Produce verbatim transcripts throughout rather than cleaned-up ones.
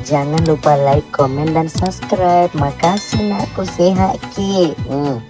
Jangan lupa like, komen, dan subscribe. Makasih, nakku, sehat ki. Hmm.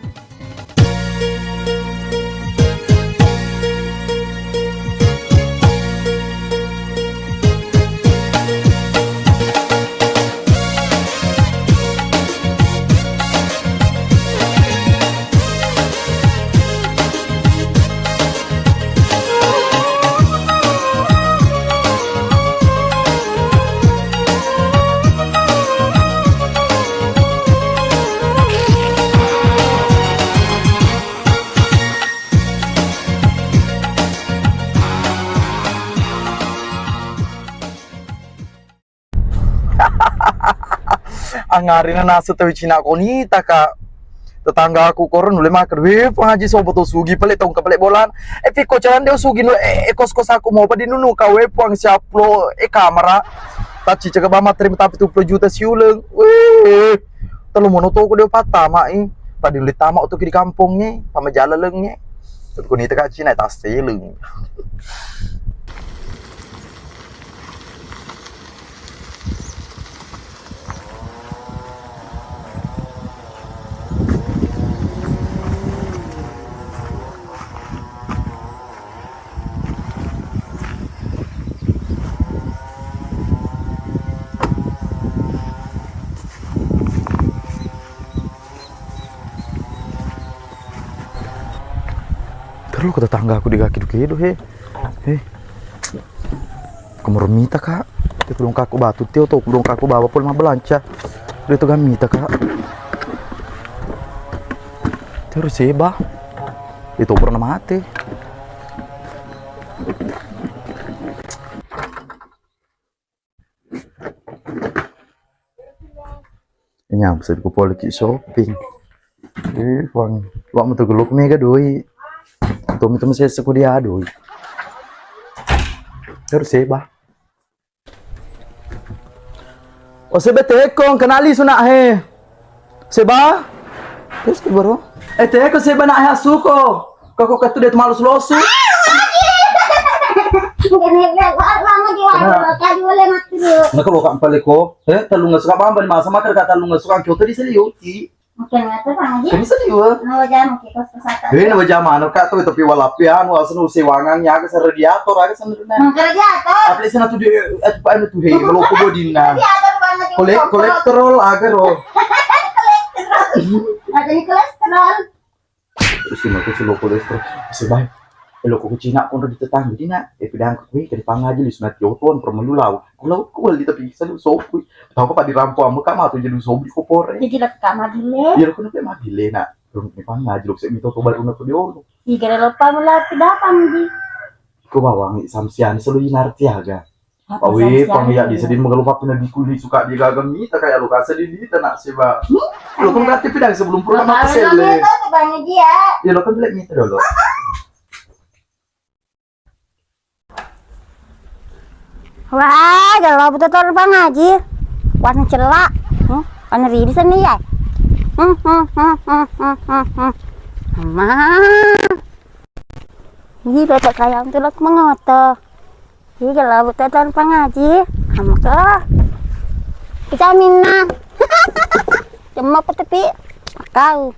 Angarina nasu tau Cina ko nita, Kak. Tetanggaku koro nulle makan, "We, Puang Haji, sobo to sugi pale, tongka pale bolan." Eh, piko jalan de sugi nulle, eh, eh, kos-kos aku mau pada nunu ka, we, Puang, siaplo, eh, kamara. Taci cegah bama terima tapi tujuh puluh juta siuleng. Weh, telu mono toko de patama, eh. Pada nulle tama tu di kampung, eh, pama jalan leng, eh. Tapi ko nita ka Cina, tas seleng. Terus ke tetanggaku di kaki dukedo, he. He. Kemur mita, Kak. Te kudong kaku batu, teo to kudong kaku bawa pole mabbelanca. Dia tu gamita, Kak. Terus seba. Itu pernah mati. Nyampe seddi ku pole ki shopping. Eh, Puang, wa metu geluk mega doi. Tomi tomi sesa ku dia doi. Terus seba. Oh, seba tekong, kenali sunak he. Seba? Terus ke bro? Eh, teko seba nak he asuko. Kau kok ketu dia tu malus losu. Nako lo kak pale ko. Eh, talunga suka bamba di masa makan ka talunga suka kyoto di seliuti. Mungkin ngata Bang Haji. Kan bisa liwa. Nawa jam ke kos kesata. Eh, nawa jam anu kak tu tapi walapi anu asal usi wangang ya ke radiator aga sana. Mangka radiator. Apa sana tu dia eh anu tu he meloko bodina. Radiator Bang Haji. Kole kolesterol aga ro. Ada ni kolesterol. Terus sih aku sih lo kolesterol. Sebai. Elo ko Cina kono di tetangga dina. Eh pidang ko ke di Bang Haji li sunat yoton permelu lau. Kulau kual di tapi sana sopui. Tau apa dirampo amu kak matu jadi sobi ko pore. Jadi lekka mabile. Iya lo kono pe mabile nak. Rung ni Bang Haji lo sek mito to baru nak diolo. Iga lo pa mula tidak Bang Haji. Ko bawang samsian selalu inar tiaga. Apa awe samsian pang ya di sedin mengelupa pina dikuli suka di gaga mita kayak lo kasa di dita nak seba. Lo kan berarti pidang sebelum pura mata sele. Bang Haji ya. Ya lo kan belek mita dulu. Wah, gelo betul Bang Haji. Warna celak. Hmm, warna ridi seni ya. Hmm, hmm, hmm, hmm, hmm, hmm, hmm. Mama. Ih, bapak kaya untuk mengoto. Ih, gelo betul Bang Haji. Amaka. Kita minna. Cuma apa tapi kau.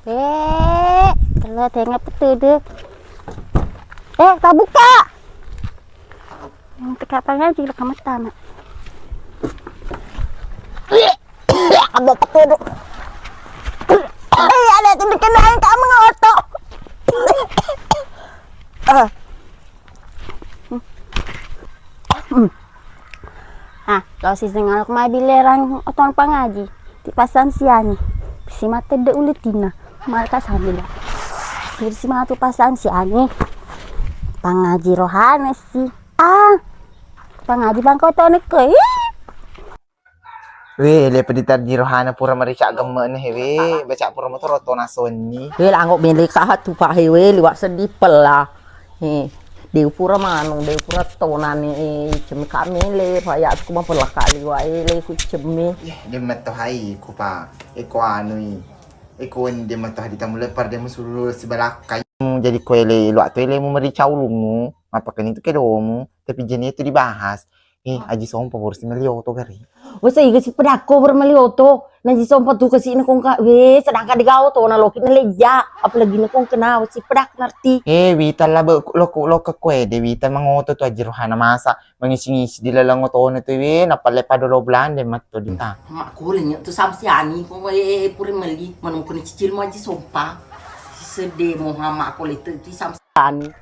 Eh, kalau tengah petuduh. Eh, tak buka. Yang teka apa lagi lo kamu tamat. Ada petuduh. Eh, ada tuh bikin lain kamu ngoto. Ah. Hmm. Ah, lo siseng alok mai bilerang otong pangaji. Ti pasang siani. Pisi mate de ulitina. Malka sambil. Pisi matu pasang siani. Pangaji rohana si. Ah. Pangaji bangko tone ke. Ih. We, le peditar di rohana pura merica gemme ne he we, baca pura motor oto nasoni. We, lango mele ka tu pak he we, liwak sedih pela. He, de pura manung, de pura tonane, eh, cemi ka mele, pak ya aku mah pela kali wa ele ku cemi. Ye, de metto hai ku pa, eko anui, eko en de metto hai ditamu lepar de musulu sibalakai. Hmm, jadi ko ele, luak tu ele mu merica ulungu, apa keni tu kedomu, tapi jeni itu dibahas. Eh, Aji Sompa, borsi melli oto gare. Wes, iga si pedakko ber melli oto. Na Aji Sompa tu kasi na kongka. We, sedangkan di gau to na loki na leja. Apalagi na kongka na, wes si pedak narti. Eh, wita la be, lo, lo ke kue, de wita mangoto tu Aji Rohana masa. Mengisi-ngisi di laleng otona tu, we, na pale padolo Belanda matto di ta. Makkuling tu Samsiani, ko, eh, pura melli, manungkuni cicil mo Aji Sompa. Sede mo hama ko le tu, tu Samsiani.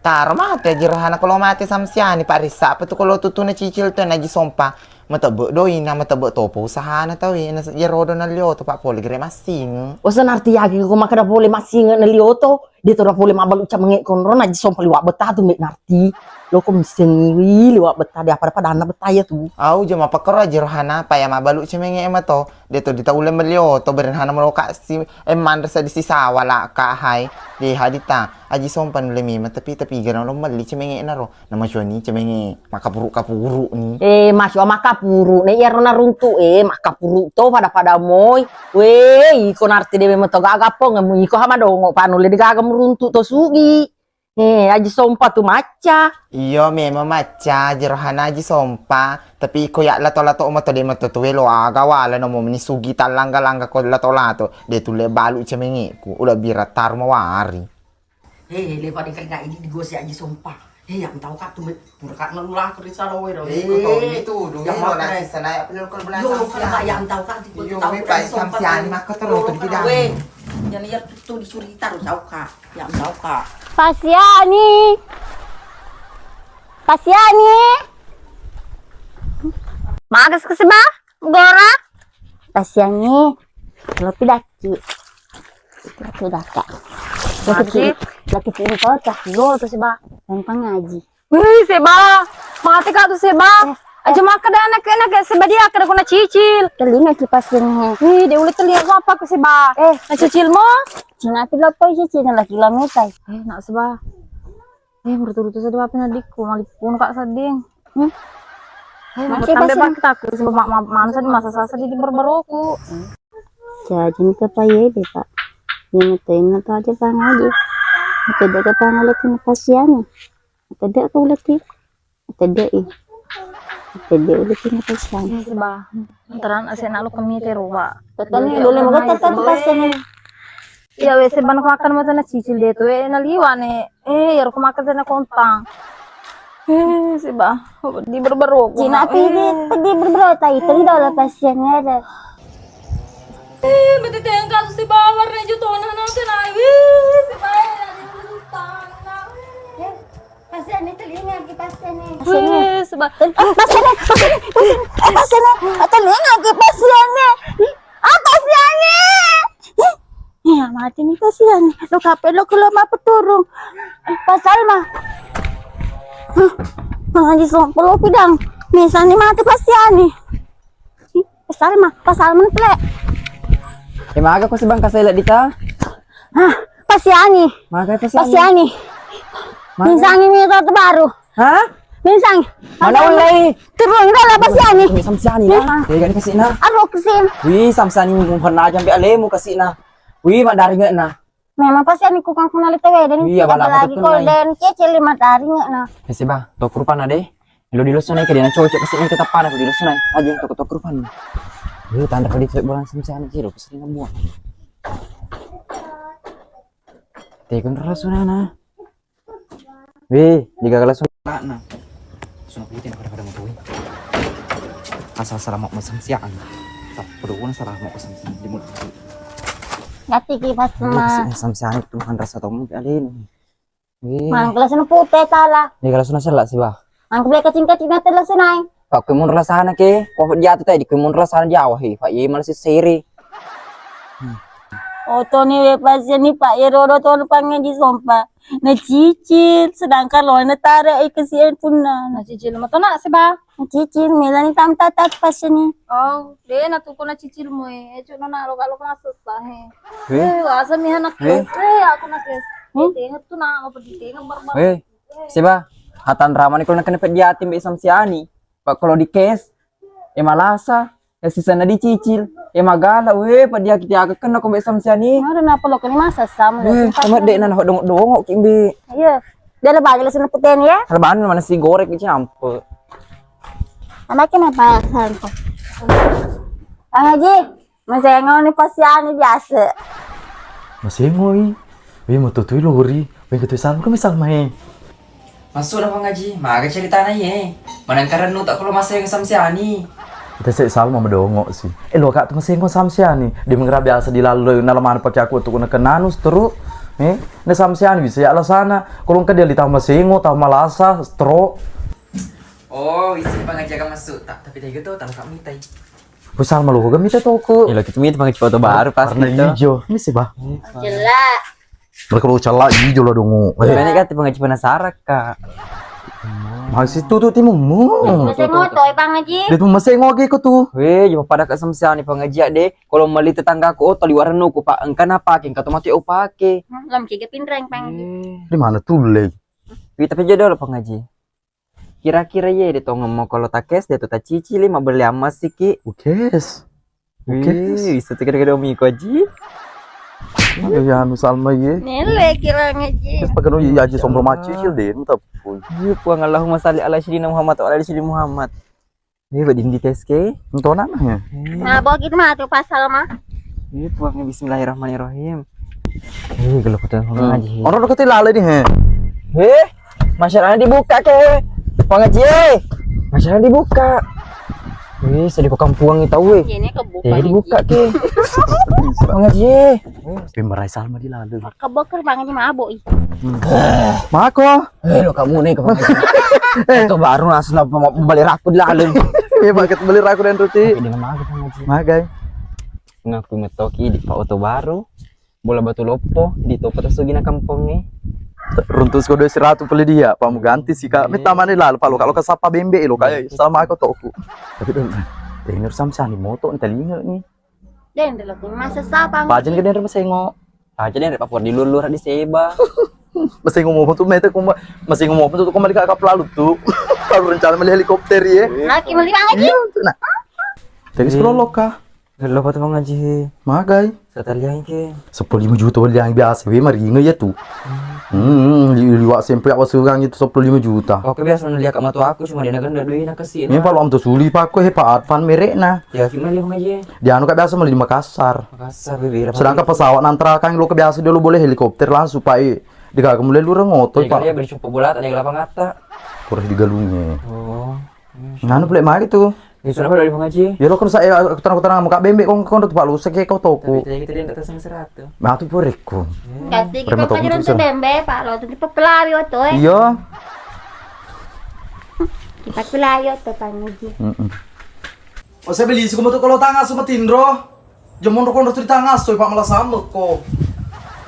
Taro mate Aji Rohana, kalau mate Samsiani, Pak Risa, apa tu kalau tutuna cicil tu na Aji Sompa? Matebbe doina, matebbe topo usahana tau, eh, na jerodo na lioto, Pak, pole gere massing. Wasa narti yagi ko makkeda pole massing na lioto, de to pole mabalu cemenge konro na Aji Sompa liwa beta tu me narti. Lo ko missengi wi liwa beta de apa padanna beta ya tu. Au je mapakkero Aji Rohana, paya mabalu cemenge ema to. De to dita ulle melli oto, berenhana meloka si, eh, manre sa di sisawa la ka hai. De hadita Aji Sompa nulle mema, tapi, tapi gana lo melli cemenge na ro. Nama cuani cemenge makapuru-kapuru ni. Eh, masua makapuru ne iyaro naruntu, eh, makapuru to pada-pada moi. We, iko narti dewe meto gaga pong, iko hama dongo panulle de gaga muruntu to sugi. Eh, Aji Sompa tu macca. Iyo, memang macca, Aji Rohana Aji Sompa. Tapi iko ya lato-lato omo to de meto tuwe lo aga wala no mo meni sugi talangga-langga ko lato-lato. De tulle balu cemengeku, ula bira taru mawari. Eh, lepa de kerja ini digosi Aji Sompa. Eh, yang tahu kak tu pura kak ngelula ke di salowe do. Eh, itu dulu yang lo nasi sana ya perlu ke belakang. Yo, yang tahu kak tu. Yo, me pai Samsiani makko terus tu di dalam. Yang lihat tu dicuri taruh tahu kak. Yang tahu kak. Pasiani. Pasiani. Magas ke seba? Gora. Pasiani. Lo pidakki. Lo pidakka. Lo pidakki. Lo pidakki. Lo pidakki. Lo pidakki. Wih, Seba. Mati kak tu, Seba. Eh. Aja makan dah anak-anak, Seba, dia kada guna cicil. Telinga kipas ini. Wih, dia udah telinga apa ke, Seba? Eh. Nah, cicil mo? Cina tu lapor cicil lagi lama tai. Eh, nak, Seba. Eh, berturut-turut sedih apa nadikku, malikku kak sedih. Hmm? Eh, masih tambah pas bak takut, Seba, mak, mak, mama sedih, masa saya sedih di berberoku. Jaji ni kepaye deh, Pak. Ini tuh, ini tuh aja pangaji. Itu deh kepangaji kena pasian. Tedde ko uleti? Tedde i. Tedde uleti na pasang. Iya, Seba. Ntaran ase na lo kemi te roba. Tetani dole mo tetani pasang. Iya, wese ban ko makan mata na cicil de tu, eh, na liwa ne. Eh, ya ko makan tena kontang. Eh, Seba. Di berbero. Cina pi di, di berbero tai, tadi dole pasang ya. Eh, mete tengka tu Seba, warna hijau tona na tena. Wih, Seba, ya, di utang. Pasiani, telinga ki pasiani. Wih, Seba. Pasiani, pasiani, pasiani, pasiani. Telinga ki pasiani. Ah, pasiani. Iya, mati ni pasiani. Lo kape lo kelo mapeturung. Pasal mah. Hah, mangaji sompo lo pidang. Misani mati pasiani. Pasalma, pasalma ple. Eh, maga ko sebang kasai leddi ta? Hah, pasiani. Maga pasiani. Pasiani. Minsangi mi to baru. Hah? Minsangi. Mana ulai? Turun dala pasiani. Samsiani ya. Tega ni kasina. Aro kasina. Wih, Samsiani mun pernah jambe alemu kasina. Wih, mak dari ngena. Memang pasiani ku kang kunali tewede ni. Iya, bala apalagi ko den cece lima tari ngena. Ese ba, to kurupana de. Lo di losona ke dena cocok kasi nang tetapana ko di losona. Aja to to kurupana. Yo tanda kali cocok bolang Samsiani kiro kasi na buah. Tekun rasunana. Weh, digagala sunana. Suna pute na pada-pada mo tuwi. Asal salah mau Samsiani. Tak perlu salah mau Samsiani di mulut. Gati ki pas ma. Samsiani tu kan rasa tamu alin. Weh. Mang kelas nu pute tala. Digagala suna sella siba. Mang kelas kacing-kacing na tela sunai. Pak kumun rasana ke, kok dia tu tadi kumun rasana di awah he. Pak ye malah si seri. Otoni we pasiani Pak, iyaro otoni pangaji sompa. Nacicil, sedangkan lo natara e kasihan punna. Nacicil matona seba. Nacicil, melani tamtata pasiani. Oh, de na tuku nacicil moe. Eco nona lo kalau kena susah he. Eh, asa mi anak kes. Eh, aku nak kes. Tenga tu na apa di tenga barbar. Eh, seba. Hatan ramani kalau nak kena pediatim be Samsiani. Pak kalau di kes, e malasa, e sisana dicicil, e magala, weh, padiaki tiaka kenna ko be Samsiani. Ada napa lo kene masa sama. Weh, sama dek nana dongok-dongok kimbe. Iya. Dia lebih lagi langsung putih ya. Kalau mana mana si goreng kecampe. Anaknya apa? Santai. Bang Haji, masengo ni pasiani biasa. Masengoi. Weh, mau tutui lori. Weh, ketui Salma, kami Salma, eh. Masuk na Bang Haji, maga ceritana ye. Manang karennu tak kalau maseng Samsiani. Kita sek Salma medongo sih. Eh, lo kak tu maseng Samsiani. Dia mengira biasa di lalu, nala mana pakai aku untuk kena kenanu, seteru. Eh, ne Samsiani bisa ya alasana. Kalau engka dia ditambah sengo, tambah lasa, stroke. Oh, isi Bang Haji akan masuk tak, tapi tega tu, tak kami tai. Pusal malu kan mita toko. Ya, lo kita mita Bang Haji foto baru pasti warna itu. Hijau. Ini sih, bah. Jelas. Mereka lo cala ijo lah dongo. Eh. Ini kan tipe ngaji penasaran, Kak. Masih tuh, tuh timu mu. Masih ngoto, eh, Bang Haji. Dia tuh masih ngoge ko tuh. Weh, cuma pada Kak Samsiani Bang Haji ya deh. Kalau meli tetangga ko oto liwaran nuku, Pak. Engka na pake, engka to mati o pake. Hmm, lom kiga pinreng, Bang Haji. Eh. Di mana tuh, Le? Wih, tapi jodoh lo Bang Haji. Kira-kira ye de tongeng mo kalau takes de tu tacicili mabbelle ammasiki. Ukes. Ukes. Wih, bisa tu kira-kira miko Haji. Iya, anu Salma ye. Nele kira ngaji. Kes pakai no iya aja sombro macicil de, nu tapui. Iya, Puang Allahumma salli ala sayyidina Muhammad wa ala ali sayyidina Muhammad. Iya, badindi tes ke. Entona nah ya. Nah, bawa gitu mah tuh pasal mah. Iya, Puang, bismillahirrahmanirrahim. Iya, kalau kata Puang Haji. Orang dekat lale nih, he. He, masyarakat dibuka ke. Puang Haji, eh. Masyarakat dibuka. Wih, sedih kok kampuang itu, weh. Ini kebuka. Eh, dibuka ke. Puang Haji, eh. Wih, merai Salma di lalu. Kebakar Bang Haji mabok ih. Mako. Eh, lo kamu nih, Puang Haji. Itu baru langsung balik raku di lalu. Iya, paket beli raku dan roti. Tapi dengan maga, Puang Haji. Magai. Ngaku metoki di Pak Oto Baru. Bola Batu Loppo, di Topa Tasugina Kampongnge. Runtu siko dua siratu pole dia, pamu ganti sika. Iya. Metta mane lalo, palo kalau kasapa bembe lo kayak sama aku toku. Tapi dong, eh, ini Samsiani moto nih telinga nih. Denre lo masa sapa. Pajen ke denre masengo. Pajen denre papua di lulu di seba. Masengo mau tuh mete kuma, masengo mau tuh kuma di kakap lalu tuh. Kalau rencana meli helikopter ya. Laki meli banget. Iya, tuh nah. Tapi sekolah lokal. Lo apa tuh Bang Haji? Magai. Sataliang ke. Sepuluh lima juta wali yang biasa, we maringa ya tuh. Hmm, li- liwat sempe apa surang itu sepuluh lima juta. Oke, biasa lihat sama tuh aku cuma dia naga ndak duit nak kasih. Ini kalau am tuh suli pak, he pak Advan merekna. Ya gimana Bang Haji? Dia anu kak biasa meli di Makassar. Makassar bibir. Sedangkan pesawat nantra kan lo kebiasa dia lo boleh helikopter langsung pak. Di kagak mulai lurang oto pak. Dia beli cumpuk bola tadi lapang kata. Kurang digalungnya. Oh. Nganu pule magi tu. Ya sudah pada Bang Haji. Ya lo kan saya aku terang terang muka bembe kong kong tuh Pak Lusa ke kau toko. Tapi kita dia datang sama seratus. Matu purikku. Ganti kita pakai nonton bembe Pak lo tuh kita pelawi waktu eh. Iya. Kita pelawi waktu Pak Haji. Heeh. Oh saya beli suku metu kalau tangan semua tindro. Jamonro konro tu di tangasso, Pak, malah sama ko.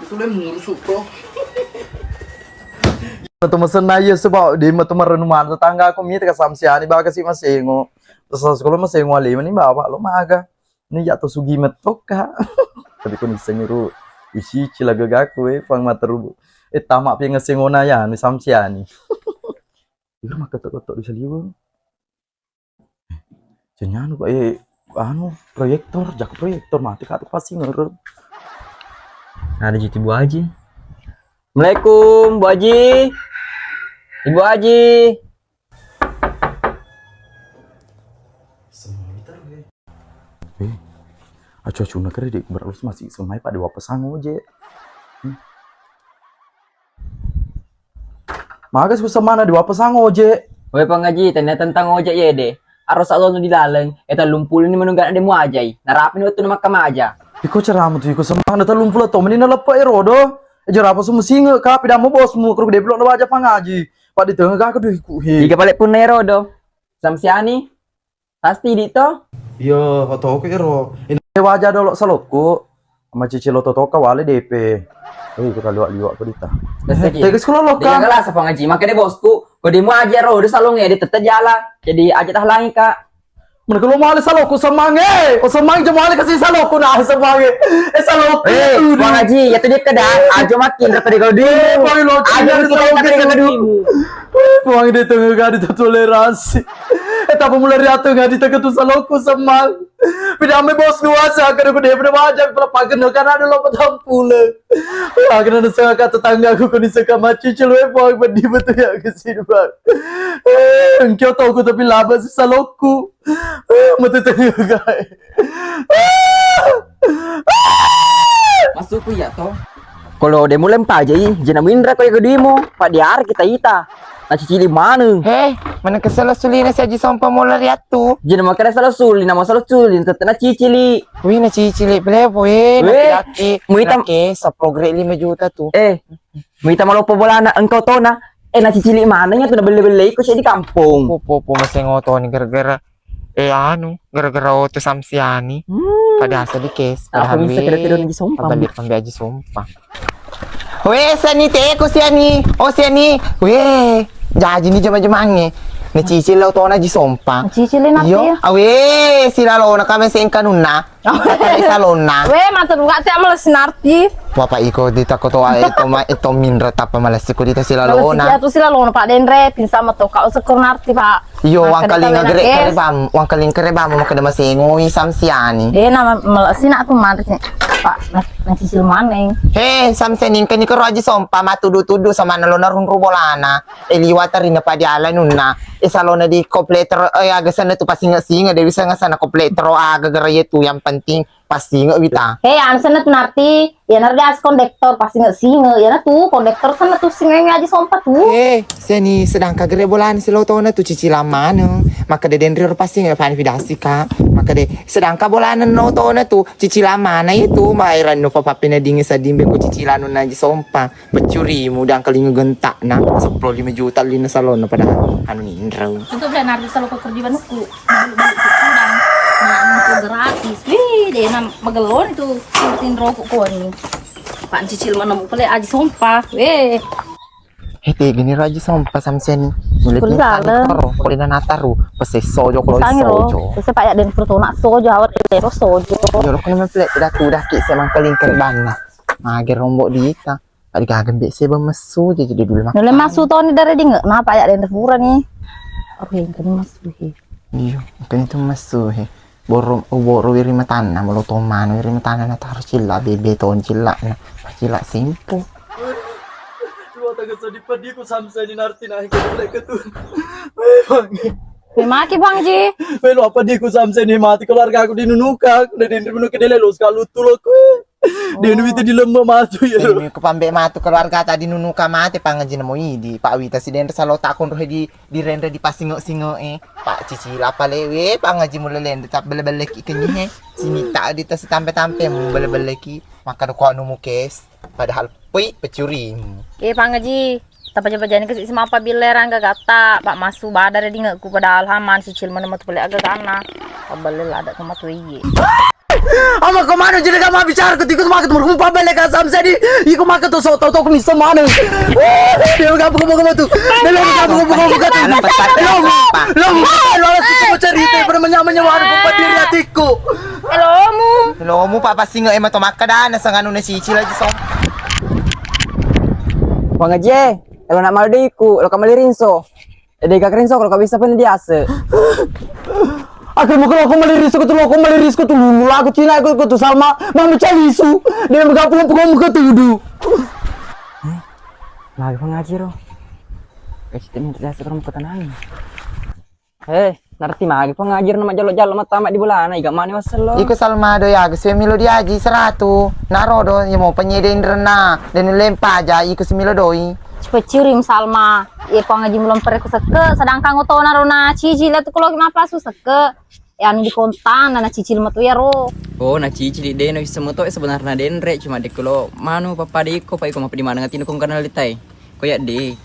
Itu le murusu ko. Metu mesenna iya sebab di metu merenungan tetangga aku mita ka Samsiani baka si masengo. Terus sekolah masengo ale mani bapak lo maga. Ini jatuh sugi metok kak. Tapi ko nisseng ru isi cilaga gaku eh pang materu. Eh tamak pi ngesengona ya ni Samsiani. Iru maka tok-tok di saliweng. Cenyanu kok eh anu proyektor, jago proyektor mati kak pasti ngerem. Ada jiti Bu Haji. Assalamualaikum Bu Haji. Ibu Haji. Eh, acu-acuna kere dek beralus masih semai pada wapesang oje. Hmm. Maga susah mana di wapesang oje. Woi Pang Haji, tanya tentang ojek ye de. Aro salono di laleng, e tellumpulo ni menunggu de muajai. Narapi ni wettu na makkamaja. Iko ceramu tu iko semang na tellumpulo to meni na leppe e rodo. E jerapa su mesinge kapi damo bosmu kru de blok na waja Pang Haji. Pak di tengah gak kedu iku he. Iga balik pun na e rodo. Samsiani. Pasti di to. Iya, otoku ero. Ini waja dolo salokku. Macici lo totoka wale D P. Eh, kita liwak-liwak ko dita. Tegas ko loloka. Dia galasa Pang Haji. Makanya bosku, ko demo aja ro, udah salong ya, dia tetap jalan. Jadi aja tah langi kak. Mana kalau male salokku semange. Oh semange cuma male kasih salokku nah semange. Eh salokku. Eh, Pang Haji, ya tadi keda. Aja makin rata di kau di. Aja makin rata di kau di. Pang di tengah gak ada toleransi. Eh tapi mulai riatu gak diteketu salokku semang. Pidamai bos nuasa kada ku depre majang pala pagenno kana ada lo patampule. Wah, kena nasa ka tetangga ku kuni seka macicil we poi bedi betul ya ke sini bang. Engkau tau ku tapi laba sisa loku. Mata tengah gai. Masukku ya to. Kalau demu lempajai, jena minra ko ya gedimu, pak diar kita ita. Nacicili maneng. He, mana kesel sulina si Aji Sompa mola riattu. Jena makada salah suli, nama salah suli, tetap nacicili. Wih, nacicili belepo eh. Weh, laki-laki. Muita- Laki, saprogre lima juta tu. Eh, muita maloppo bolana engkau tona. Eh, nacicili maneng ya tu na belle-belle iko di kampung. Popo-popo masih ngotoni gara-gara eh anu gara-gara oto Samsiani. Hmm. Pada asa di kes. Aku bisa kira-kira Aji Sompa. Balik pambe Aji Sompa. Weh, seni teko siani. Oh siani. Weh, jaji ni jama-jamange. Ne cicil lo tona Aji Sompa. Cicil ni nanti. Yo, awe silalona kame sengkanunna. Tapi salonna. Weh, mata duka te amala sinarti. Wapa iko di tako to ae to ma ito minra tapa malasi ko di tasi lalona. Malasi tu silalona pak denre pinsa matoka usekur narti pak. Iyo, wangkalinga gere kare bam, wangkaling kare bam makkeda masengoi Samsiani. Eh, nama melesi nak tu manre. Pak, na cicil maneng. He, Samsiani engka ni kero Aji Sompa matudu-tudu sama nalona runru bolana. E liwata rina padi ala nunna. E salona di kompleter e aga sana tu pasinga-singa de bisa ngasana kompleter aga gera tu yang penting pasinga wita. He, anu sana tu narti. Iyana rias kondektor pas singe-singe, iyana tu kondektor sana tu singe Aji Sompa tu. Eh, seni sedangka gere bolana silotona tu cicilan maneng. Maka de denri ro pas singe pani pidasi ka. Maka de sedangka bolana notona tu cicilan mana itu mai ranno papa pina dinge sadimbe ko cicilan Aji Sompa. Peccurimu dangkalinga gentak na sepuluh lima juta lina salona padahal anu ninrau. Itu bela nardi salo ko kerdi banukku. Balik-balik ke Padang. Nah, itu gratis. Wih, deh, nam magelon itu. Tintin rokok koni. Pak cicil mana mau pele Aji Sompa. Weh. Hete gini Aji Sompa Samsiani. Mulai pingsan karo, kau dina nataru. Pese sojo kalau sojo. Pese pak ya den pertona sojo awat deh sojo. Jolo kau nama pele tidak tudah ki semang kelingker bana. Mager rombok dita. Adi gaga mbe seba messu je jadi dulu makan. Nule massu toni dare dinge, napa ya dende pura ni. Oke, engkani massu he. Iyo, engkani tu massu he. Boro boro wiri matanna, melo tomano wiri matanna na taro cilla bebe ton cilla na. Cilla simpu. Dua taga sodi padiku Samsiani narti na engkani lek ketu. Memang. Memaki bang ji. Melo apa diku Samsiani mati keluarga aku di nunuka, aku dari nunuka dele los kalu tulok. Dena wita dilemme matu ya. Demi ku pambe matu keluarga tadi nunuka mate pangaji namo idi. Pak wita si denre salo takon rohe di direnre di pasinge-singe e. Pak cicila palewe pangaji mula lenre tak bele-bele ki kenyi he. Sini tak di tas tampe-tampe mu bele-bele ki. Maka do kok numu kes. Padahal pui pecurimu. Eh pangaji. Tapaja-pajani kasi simapa bille rangga gatta. Pak masu badare dingeku padahal haman sicil mana matu pele aga gana. Pabballe lada ke matu iye. Ama ko mano jadi kama bicara ketika tu maka tu merumpa balik asam sedi. Iko maka tu sok tau tau misa mana. Dia mengapa kau buka batu? Dia mengapa kau buka batu? Lo lo lo lo si kau cerita pada menyamanya mana kau diri hatiku. Elomu. Elomu papa singa ema to maka dana sanganu ne cicil aja sok. Wang aje, elo nak malu diku, lo kamali rinso. Ede ka kerinso kalau kabisa pun diase. Aku mau kalau aku meliris aku tuh aku meliris aku tuh lulu aku cina aku aku tuh Salma mami calisu dia mau gabung aku mau ketudu. Lagi pengaji ro. Kasih tadi minta jasa orang ketenangan. Hei, narti magi pengaji nama jalo-jalo mata amat di bulana iga mani waselo. Iko Salma do ya, gue milo diaji seratu. Naro do ya mau penyede indrena dan lempa aja iko semilo doi. Cepet cirim Salma. Iya, pang aji mulong pere ku sekke, sedangkan otona ro na cicil tu kulo mapasu sekke. Ya anu di kontana na cicil metu ya ro. Oh, na cicil de no bisa metu sebenarnya denre cuma de kulo manu papa de ko pai ko mapa di mana ngatino kong kenal ditai. Ko ya de.